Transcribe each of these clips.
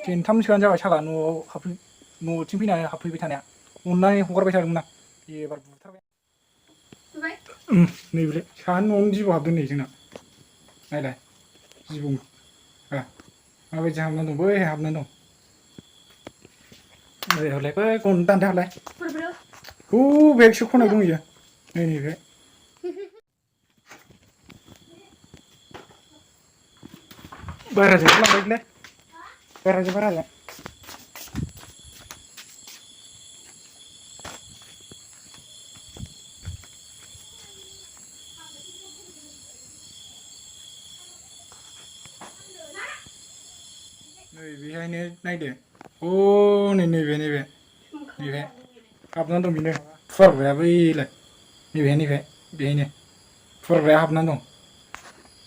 खेनथामसोआनो जाबाय साला न'थिं फैनानै हाबफैबाय थानाया अननानै हगारबाय थादोंमोन आं एबार बुथारबाय नैबे साहानि न'आवनो जिबौ हाबदों नै जोंना नायलाय जिबौ माबायदि हाबनानै दं बै हाबनानै दं ओरै हरलाय बै गन दानदो हरलाय बेगसो खनायाव दं इयो नैबे बाहेराजों लांबायलै बाहेराजों नैबेहायनो नायदो नैबे हाबनानै दं बेनो फुवारग्राया बैलाय नैबेहाय बेहायनो फुवारग्राया हाबनानै दं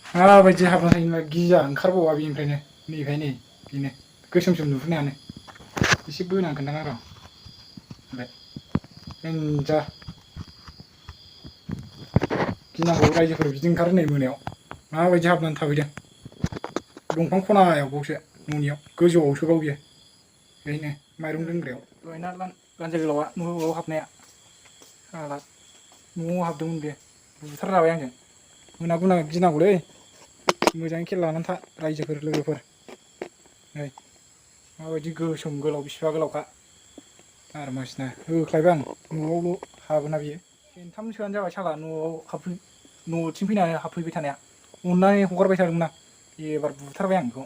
माबायदि हाबनानै थायोमा गिया ओंखारबावा बेनिफ्रायनो नैबेहाय नै बेनो गोसोम नुहुरनायानो एसे बोनां खोन्थाना र' देनजार गिनांगौ रायजोफोर बिदि ओंखारो नै मोनायाव माबायदि हाबनानै थाफैदों दंफां खनायाव बावसो न'नियाव गोजौआवसोबाव बियो बेनो माइरं दोनग्रायाव दहायना लान्जाय गोलावआ न'आव हाबनाया न'आव हाबदोंमोन बे बुथारजाबाय आंजों मोना गिनांगौलै मोजाङै खेल लानानै था रायजोफोर लोगोफोर नै माबायदि गोसोम गोलाव बिसिबा गोलावखा आरो मासना होख्लायबाय आं न'आवल' हाबोना बियो खेनथामसोआनो जाबाय साला न'थिं फैनानै हाबफैबाय थानाया अननानै हगारबाय थादोंमोन आं एबार बुथारबाय आं बेखौ